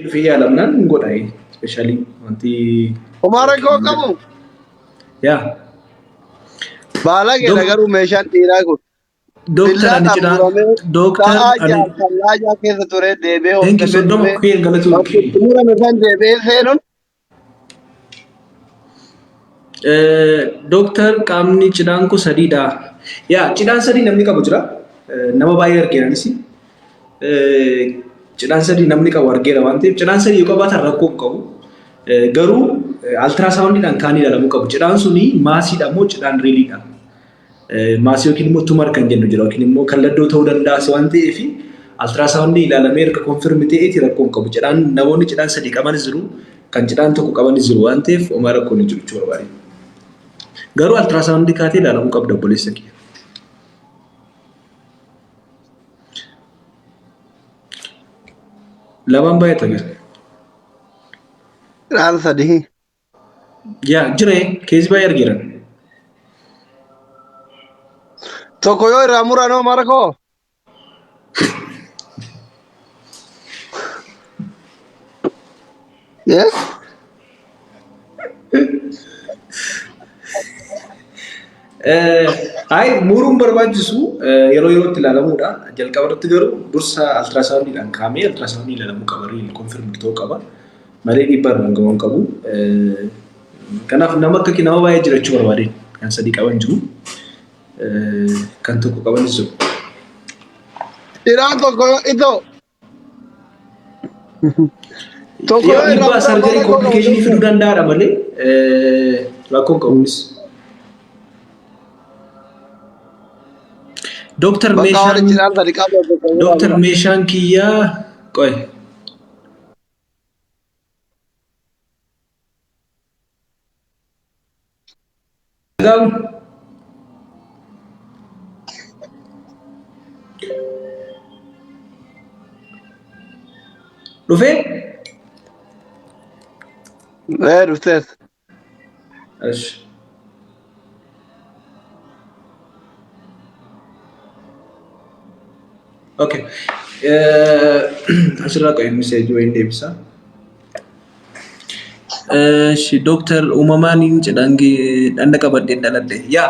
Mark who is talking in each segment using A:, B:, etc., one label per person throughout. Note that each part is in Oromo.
A: Dhufee yaalamnaan hin godha. Especially wanti
B: Homaa rakkoo qabu.
A: Yaa.
B: Baalageedha garuu meeshaan dhiiraa kun.
A: Dooktar ani
B: Billaadhaan
A: cidhaa
B: muramee
A: dooktar
B: sa'aa
A: ani
B: ja'a tallaajaa keessa ture deebi'ee
A: thank you
B: hojjetamee
A: 30
B: dhufee
A: queen galatuun
B: bakka itti murame san deebi'ee seenuun.
A: Dooktar qaamni cidhaan koo sadiidha. Yaa cidhaan sadii namni qabu jira. Nama baay'ee argeera anis. Cidhaan sadii namni qabu argeera waan ta'eef cidhaan sadii yoo qabaatan rakkoo hin qabu. Garuu altiraasaawundiidhaan kaan ilaalamuu qabu. Cidhaan suni maasiidha moo cidhaan riiliidha? Maasii yookiin immoo tumar kan jennu jira yookiin immoo kalladdoo ta'uu danda'as waan ta'eef altiraasaawundii ilaalamee erga konfirmi ta'eeti rakkoo hin qabu. Cidhaan namoonni cidhaan sadii qabanis jiru kan cidhaan tokko qabanis jiru waan ta'eef homaa rakkoon hin jiru jechuu barbaade. Garuu altiraasaawundii kaatee ilaalamuu qabda obboleessa kiyya. Lamaan baay'ata gara.
B: Cidhaan sadii.
A: Yaa jira keessa baay'ee argeera.
B: Tokko yoo irraa muran hoo mara koo? Eh?
A: Ay muruun barbaachisu yeroo yerootti ilaalamuudha. Jalqaba irratti garuu dursa altiraasaawundiidhaan kaa'amee altiraasaawundii ilaalamuu qaba. Riil konfirm ta'uu qaba. Malee dhiibbaa irraan ga'uu hin qabu. Kanaaf nama akka nama baay'ee jiraachuu barbaadeen kan sadii qaban jiru. Kan tokko qabanis jiru.
B: Dhiraan tokko itoo. Tokko
A: Yoo
B: yoo irraa
A: dhiibbaa
B: muran
A: sarjarii
B: mara koo qabu
A: komplikeeshinii fiduu danda'aadha malee rakkoon qabuunis. Dooktar
B: Bakka warri
A: meeshaan
B: cidhaan sadi qabu tokko irraa
A: Dooktar
B: mura.
A: meeshaan kiyyaa qoy. Dhaga'amu. Dhufee?
B: Ee dhuftees.
A: Ashi. Okay. Asirraa qo'ee miseejii wayiin deebisa. Eshi dooktar uumamaan cidhaan dhagna qabadheen dhaladhe. Yaa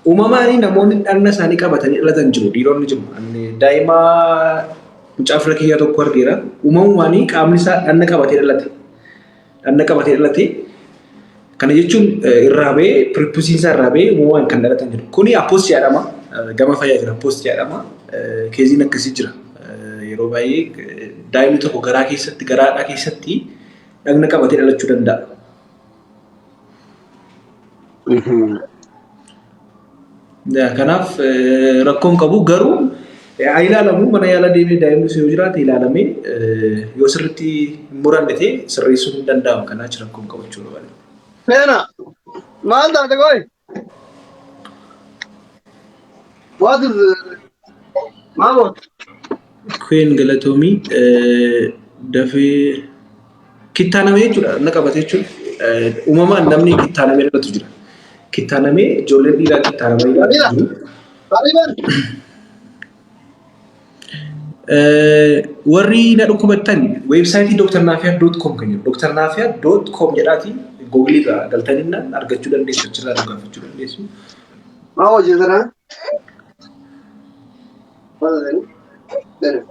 A: uumamaan namoonni dhagna isaanii qabatanii dhalatan jiru dhiironni jiru. Ani daa'ima mucaa fira kiyyaa tokko argeera. Uumamumaan qaamni isaa dhagna qabatee dhalate. Dhagna qabatee dhalate. Kana jechuun irraa ba'ee piripusiin isaa irraa ba'ee uumamaan kan dhalatan jiru. Kuni appoostii jedhama. Gama fayyaatiin appoostii jedhama. Keeziin akkasii jira. Yeroo baay'ee daa'imni tokko garaa keessatti garaadhaa keessatti dhagna qabatee dhalachuu danda'a. Kanaaf rakkoon qabu garuu haa ilaalamu mana yaala deemee daa'imni sun yoo jiraate ilaalamee yoo sirriitti hin muranne ta'e sirreessuun hin danda'amu. Kanaaf rakkoon qabu jechuudha.
B: Seena maal taate qoy? What is maal goote?
A: Queen galatoomii dafee kittaanamee jechuudha na qabate jechuudha. Uumamaan namni kittaanamee dhalatu jira. Kittaanamee ijoolleen dhiiraa kittaanamee
B: Fariida
A: dhalatu jiru.
B: Fariidan
A: Warri na dhukkubattan weebsaayitii drnaafiyaa.com kan jedhu drnaafiyaa.com jedhaati googilii irraa galtaninnaan argachuu dandeessu achirraa nu gaafachuu dandeessu.
B: Maal hojjetana? Maal hojjetani?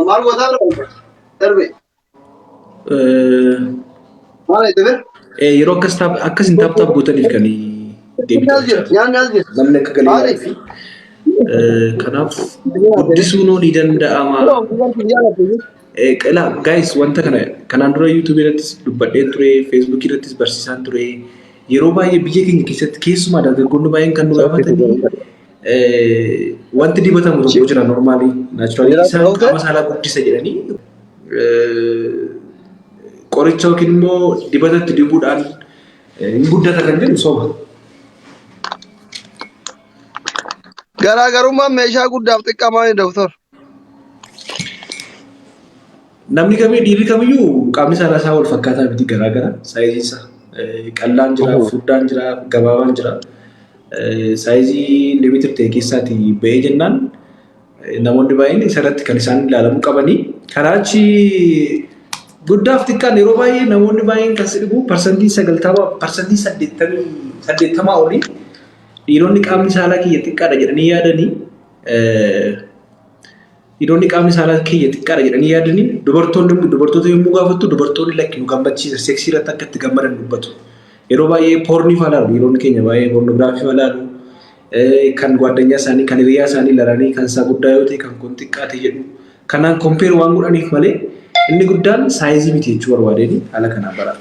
B: Maal gootaa darbe? Darbe. Maal itti bir?
A: Yeroo akkas taap akkas hin taap taap gootaniif kan deebii
B: Nyaanni as jira. Nyaanni as jira.
A: Namni akka galee
B: Maali?
A: fi kanaaf guddisuun ni danda'ama. Qilaa guys wanta kana kanaan dura YouTube irrattis dubbadheen ture, Facebook irrattis barsiisaan ture. Yeroo baay'ee biyya keenya keessatti keessumaa dargaggoonni baay'een kan nu gaafatanii wanti dibatamu tokko jira normaalii naachuraalii isaan qaama saalaa guddisa jedhanii qoricha yookiin immoo dibatatti dibuudhaan hin guddata kan jedhu soba.
B: Garaagarummaan meeshaa guddaaf xiqqaa maali doktor?
A: Namni kamii dhiirri kamiyyuu qaamni saalaa isaa wal fakkaataa miti garaagara saayiziin isaa. Qallaan jira, furdaan jira, gabaabaan jira. Saayizii limited ta'e keessaatii ba'ee jennaan namoonni baay'een isarratti kan isaan ilaalamuu qabanii Karaachi guddaaf xiqqaan yeroo baay'ee namoonni baay'een kan si dhibu 90%, 80% olii dhiironni qaamni saalaa kiyya xiqqaadha jedhanii yaadanii, dhiironni qaamni saalaa kiyya xiqqaadha jedhanii yaadanii, dubartoonni dubartoota yommuu gaafattu dubartoonni lakki nu gammachiisa, seksii irratti akka itti gammadan dubbatu. Yeroo baay'ee porn fa'aa ilaalu, dhiironni keenya baay'ee pornography fa'aa ilaalu, kan gwaaddanyaa isaanii, kan hiriyaa isaanii ilaalanii, kan isaa guddaa yoo ta'e kan kun xiqqaate jedhu. Kanaan compare waan godhaniif malee inni guddaan size miti jechuu barbaadeen haala kanaan bara.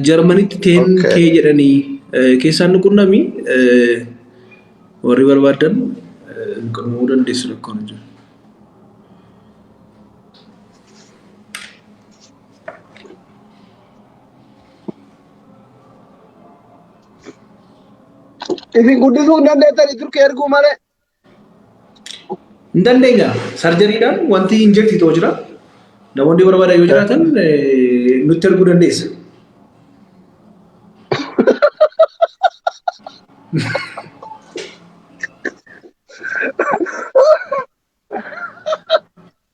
A: Jarmanitti teen kee jedhanii keessaan nu qunnami, warri barbaadan qunnamuu dandeessu, rakkoon hin jiru.
B: Isin guddisuu hin dandeettanii Turkii erguu malee.
A: Hin dandeenya. Surgerydhaan wanti inject ta'u jira. Namoonni barbaadan yoo jiraatan nutti erguu dandeessa.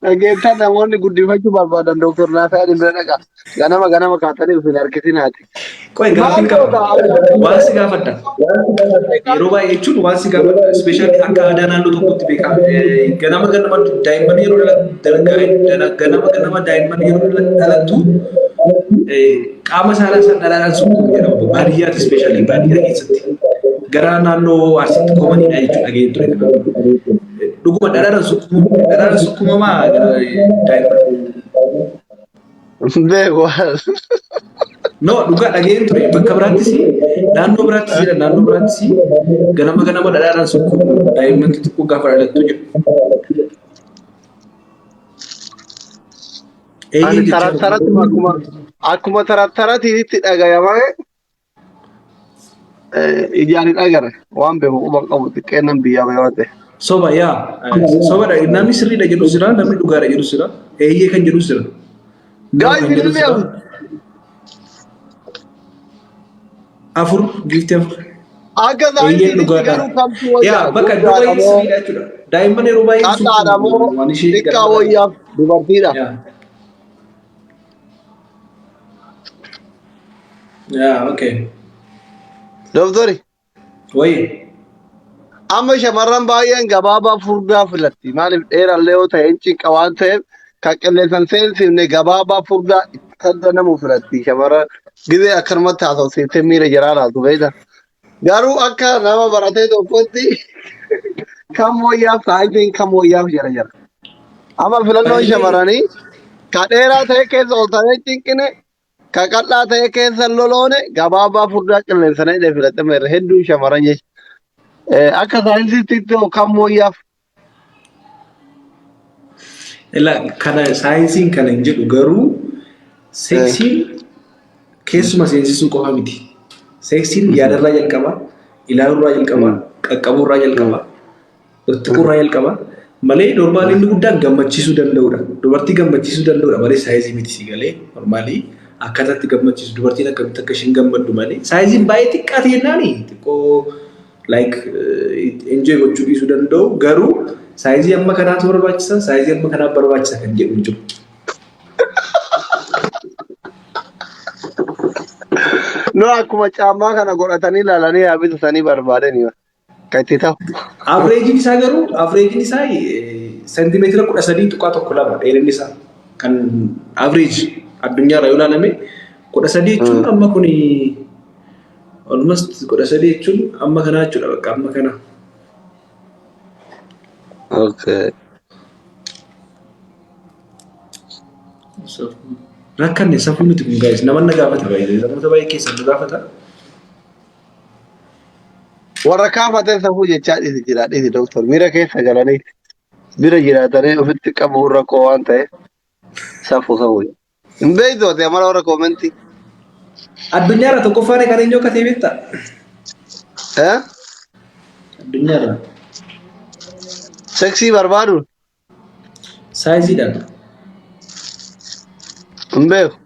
B: Dhageettaa namoonni guddifachuu barbaadan Dooktor Naafiyaa bira dhaqa. Ganama ganama kaatanii of hin harkisinaati.
A: Qoy, gaaffiin qaba. Waan si gaafadha. Yeroo baay'ee jechuun waan si gaafadha. Especially akka aadaa naannoo tokkotti beekama. Ganama ganama daa'imman yeroo ganama ganama daa'imman yeroo dhalattu qaama saalaa isaan dhalaadhaan sukkuumu jedhama. Baadiyyaatti, especially baadiyyaa keessatti. Gara naannoo Arsiitti commonidha jechuudha dhageen ture kanaaf. Dhuguma dhalaadhaan sukkuumu, dhalaadhaan sukkuumamaa daa'imman?
B: Beeku.
A: No, dhugaa dhageen ture. Bakka biraattis, naannoo biraattis jedha, naannoo biraattis ganama ganama dhadhaadhaan sukkuumu daa'imman xixiqqoo gaafa dhalattu jedhu.
B: Ani
A: Eeyyee jechaa
B: tarattarratti akkuma tarattaratiitti dhagayamee ijaan hin agarre, waan beeku quban qabu, xiqqeennan biyyaa bahee waan ta'eef.
A: Soba yaa, sobadha. Namni sirriidha jedhus jira, namni dhugaadha jedhus jira, eeyyee kan jedhus jira. No
B: Guys,
A: kan jedhus
B: ilmi
A: jira. Afur giiftii afur.
B: Akka
A: Eeyyeen
B: saayinsiitti
A: dhugaadha.
B: garuu kamtu
A: Yaa
B: wayyaa
A: bakka iddoo
B: guddaadha
A: baay'ee
B: moo
A: sirriidha jechuudha. Daa'imman yeroo baay'ee
B: qal'aadha moo
A: sukkuumu waan ishee
B: xiqqaa
A: ganama.
B: wayyaaf dubartiidha.
A: Yaa. Yaa, okay.
B: Dooktori,
A: Wayi.
B: amma shamarran baay'een gabaabaa furdaa filatti. Maaliif dheerallee yoo ta'e hin cinqa waan ta'eef, kan qilleensan seensifne gabaabaa furdaa itti namu filatti. Shamarran gizee akkanumatti haasofsiiftee miira jaraa laaltu beekta. Garuu akka nama baratee tokkotti kam wayyaaf, saayinsiin kam wayyaaf jara jara. Amma filannoon shamarranii ka dheeraa ta'e keessa ol ta'ee cinqine, ka qal'aa ta'e keessa hin loloone, gabaabaa furdaa qilleensana hidhee filatame irra hedduun shamarran jecha. Akka saayinsiitti kam wayyaaf?
A: Ila kana saayinsiin kana hin jedhu, garuu seksiin keessuma seensisuu qofa miti. Seksiin yaadarraa jalqaba, ilaaluurraa jalqaba, qaqqabuurraa jalqaba, tuttuquurraa jalqaba. Malee normally inni guddaan gammachiisuu danda'udha. Dubartii gammachiisuu danda'udha malee size miti, si galee? Normally akkaataa itti gammachiisu, dubartiin akkamitti akka isheen gammaddu malee sizeiin baay'ee xiqqaa ta'e jennaani xiqqoo like enjoy gochuu dhiisuu danda'u, garuu size amma kanaatu barbaachisa, size amma kanaaf barbaachisa kan jedhu hin jiru.
B: No, akkuma caammaa kana godhatanii ilaalanii haa bitatanii barbaadanii kan itti ta'u.
A: Averageiin isaa garuu, averageiin isaa seentimeetira 13.12 dheerinni isaa, kan average addunyaarra yoo ilaalame 13 jechuun amma kuni almost 13 jechuun amma kanaa jechuudha, bakka amma kana.
B: Okay.
A: Rakkanne, safuu miti kun guys, nama na gaafata, baay'ee namoota baay'ee keessan nu gaafata.
B: Warra kaafatee safuu jechaa dhiisi jira, dhiisi doktor, miira keessa galanii bira jiraatanii ofitti qabu rakkoo waan ta'eef safuu safuu. Hin beektu ati amala warra comment.
A: Addunyaarra tokkoffaan kan eenyu akka ta'e beektaa?
B: Eh?
A: Addunyaarra.
B: Seksii barbaadu.
A: Sizeiidhaan.
B: Hin beeku.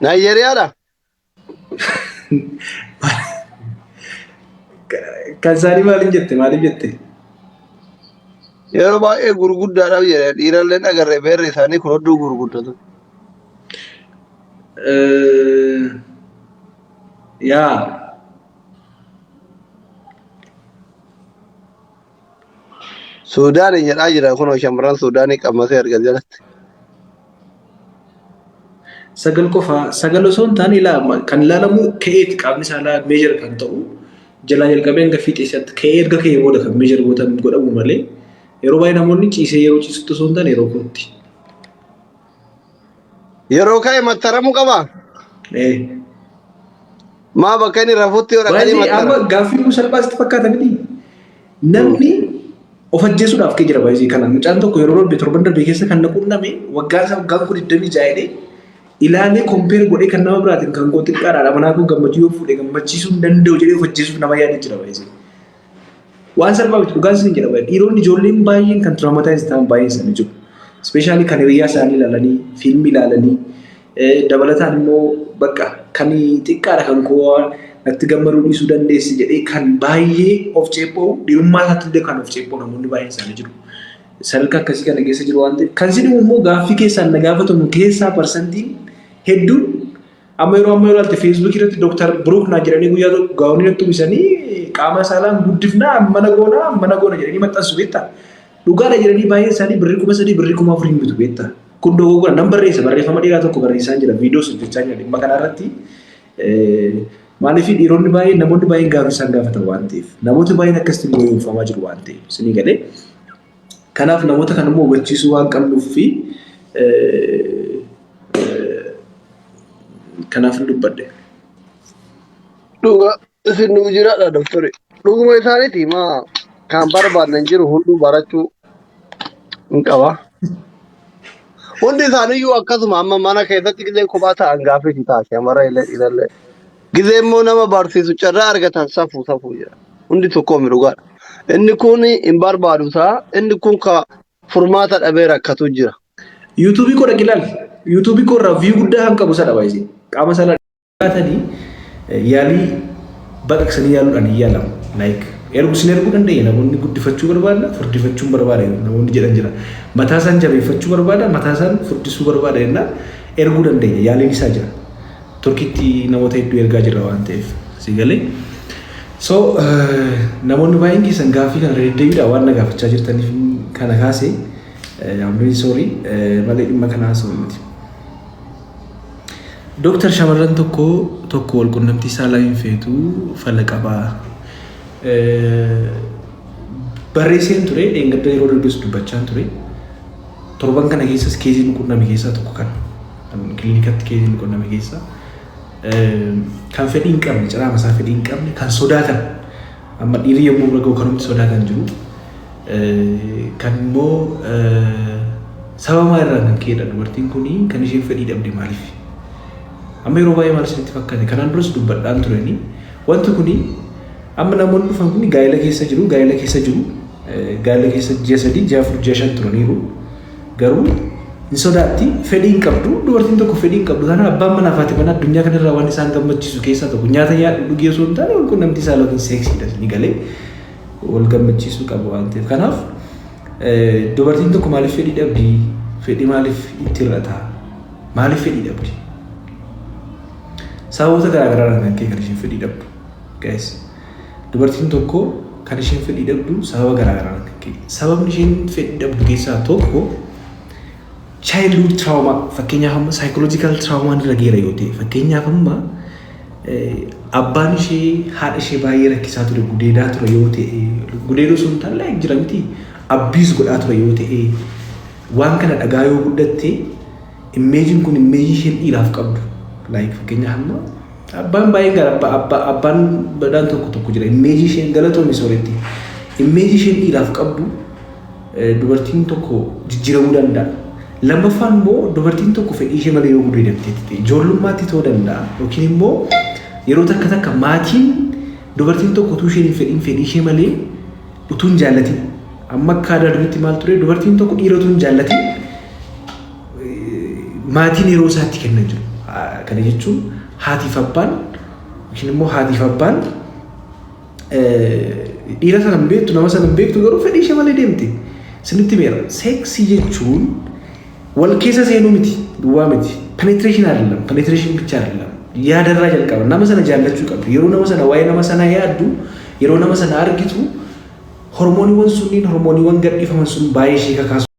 B: Naayijeeriyaadha.
A: Kan isaanii maaliin jette, maaliif jette?
B: Yeroo baay'ee gurguddaadhaaf jedhe dhiirallee agarree beerri isaanii kun hedduu gurguddatu.
A: Yaa.
B: Suudaanii jedhaa jira kunoo shamarran Suudaanii qammasee arga jalatti.
A: 9 qofa, 9 osoo hin taane kan ilaalamu ka'eeti qaamni saalaa measure kan ta'u jalaa jalqabee hanga fiixee isaatti ka'ee erga ka'ee booda kan measure gootan godhamu malee yeroo baay'ee namoonni ciisee yeroo ciisutti osoo hin taane yeroo kootti.
B: Yeroo ka'e mattaramuu qabaa?
A: Ee.
B: Maa bakka inni rafutti yoo dhaqanii
A: Baay'ee amma
B: mattaran?
A: Gaaffiin kun salphaa sitti fakkaata miti. Namni of ajjeesuudhaaf kee jira baay'ee kana. Mucaan tokko yeroo darbe torban darbe keessa kan na qunname waggaan isaa waggaan kun 26 jedhee ilaalee compare godhee kan nama biraatiin kan koo xiqqaadha haadha manaa koo gammachuu yoo fuudhe gammachiisuu hin danda'u jedhee of ajjeesuuf nama yaadee jira baay'ee. Waan salphaa miti, dhugaan isin jedha baay'ee. Dhiironni ijoolleen baay'een kan traumatize ta'an baay'een isaanii jiru. Especially kan hiriyaa isaanii ilaalanii, fiilmii ilaalanii, dabalataan immoo bakka kan xiqqaadha kan koo natti gammaduu dhiisuu dandeessi jedhee kan baay'ee of ceephoo dhiirummaa isaatti illee kan of ceephoo namoonni baay'een isaanii jiru. Sadarkaa akkasii kana keessa jiru waan ta'eef. Kan isin immoo gaaffii keessaan na gaafatamu keessaa parsantiin hedduun amma yeroo amma yeroo ilaalte Feesbuukii irratti Dooktar Biruuk naa jedhanii guyyaa tokko gaawonii natti uwwisanii qaama saalaan guddifnaa mana goonaa mana goona jedhanii maxxansu beektaa. Dhugaadha jedhanii baay'een isaanii birrii 3,000 birrii 4,000 hin bitu beektaa. Kun dogoggora nan barreessa, barreeffama dheeraa tokko barreessaa jira, viidiyoos hojjechaa jira dhimma kanarratti. Maaliif dhiironni baay'een namoonni baay'een gaaffii isaan gaafatan waan ta'eef namooti baay'een akkasitti gowwoomfamaa jiru waan ta'eef isinii galee. Kanaaf namoota kan immoo hubachiisuu waan qabnuuf fi kanaaf hin dubbadhe.
B: Dhuga isin nuu jiraadha doktori. Dhuguma isaaniiti maa kan barbaadne hin jiru hunduu barachuu hin qaba. Hundi isaaniiyyuu akkasuma amma mana keessatti gizee kophaa ta'an gaaffii ta'a shamarra illee dhiirallee. Gizee immoo nama barsiisu carraa argatan safuu safuu jedha. Hundi tokko mi dhugaadha. Inni kun hin barbaadu ta'a. Inni kun ka furmaata dhabee rakkatu jira.
A: Yuutuubii koo dhaqi ilaali. Yuutuubii koo irraa view guddaa kan qabu sana baay'isee. Qaama saalaa dhiyaatanii yaalii baqaqsanii yaaluudhaan hin yaalamu. Like ergu isin erguu dandeenya namoonni guddifachuu barbaada furdifachuun barbaada namoonni jedhan jira. Mataa isaan jabeeffachuu barbaada mataa isaan furdisuu barbaada jennaan erguu dandeenya yaaliin isaa jira. Turkitti namoota hedduu ergaa jirra waan ta'eef si galee. So namoonni baay'een keessan gaaffii kana irra deddeebiidhaan waan na gaafachaa jirtaniif kana kaase, I'm really sorry malee dhimma kana haasa'u miti. Dooktar, shamarran tokko tokko wal qunnamtii saalaa hin feetu, fala qabaa. Barreesseen ture, dheengadda yeroo darbes dubbachaan ture. Torban kana keessas keeziin qunname keessaa tokko kana. Kan kilinikatti keeziin qunname keessaa. Kan fedhii hin qabne, ciraama isaa fedhii hin qabne, kan sodaatan. Amma dhiirri yommuu bira ga'u kanumti sodaatan jiru. Kan immoo sababa maalirraa kan ka'edha dubartiin kun kan isheen fedhii dhabde maaliif? Amma yeroo baay'ee maal isinitti fakkaate, kanaan duras dubbadhaan tureni wanti kuni amma namoonni dhufan kun gaa'ela keessa jiru, gaa'ela keessa jiru, gaa'ela keessa ji'a 3, ji'a 4, ji'a 5 turaniiru, garuu hin sodaatti, fedhii hin qabdu. Dubartiin tokko fedhii hin qabdu taanaan abbaan manaa fi haati manaa addunyaa kanarraa waan isaan gammachiisu keessaa tokko nyaata nyaadhu dhugee osoo hin taane wal quunnamtii saalaa yookiin seeksiidha ni galee wal gammachiisuu qabu waan ta'eef. Kanaaf dubartiin tokko maaliif fedhii dhabdi? Fedhii maaliif itti hir'ata? Maaliif fedhii dhabdi? Sababoota garaa garaadhaan kan ka'e kan isheen fedhii dhabdu. Guys, dubartiin tokko kan isheen fedhii dhabdu sababa garaa garaadhaan kan ka'e. Sababni isheen fedhii dhabdu keessaa tokko childhood trauma, fakkeenyaaf amma psychological trauma irra geera yoo ta'e, fakkeenyaaf amma abbaan ishee haadha ishee baay'ee rakkisaa ture, gudeedaa ture yoo ta'e, gudeeduu sun talle jira miti, abuse godhaa ture yoo ta'e, waan kana dhagaa yoo guddatte, imageiin kun imageii isheen dhiiraaf qabdu, like fakkeenyaaf amma abbaan baay'een gara abbaan badhaan tokko tokko jira, imageii isheen galatoomi sooretti, imageii isheen dhiiraaf qabdu dubartiin tokko jijjiiramuu danda'a. Lammaffaan immoo dubartiin tokko fedhii ishee malee yoo gudeedamteetti ijoollummaatti ta'uu danda'a yookiin immoo yeroo takka takka maatiin dubartiin tokko utuu isheen hin fedhin fedhii ishee malee utuu hin jaallatin, amma akka aadaa duriitti maal ture, dubartiin tokko dhiira utuu hin jaallatin maatiin yeroo isaatti kennan jiru. Kana jechuun haatiif abbaan yookiin immoo haatiif abbaan dhiira sana hin beektu, nama sana hin beektu, garuu fedhii ishee malee deemte. Sinitti beera, seeksii jechuun wal keessa seenuu miti, duwwaa miti. Penetration አይደለም, penetration ብቻ አይደለም። Yaadarraa jalqaba. Nama sana jaallachuu qabdu. Yeroo nama sana, waa'ee nama sanaa yaaddu, yeroo nama sana argitu, hormooniiwwan sunniin, hormooniiwwan gadhiifaman sun baay'ee ishee kakaasu.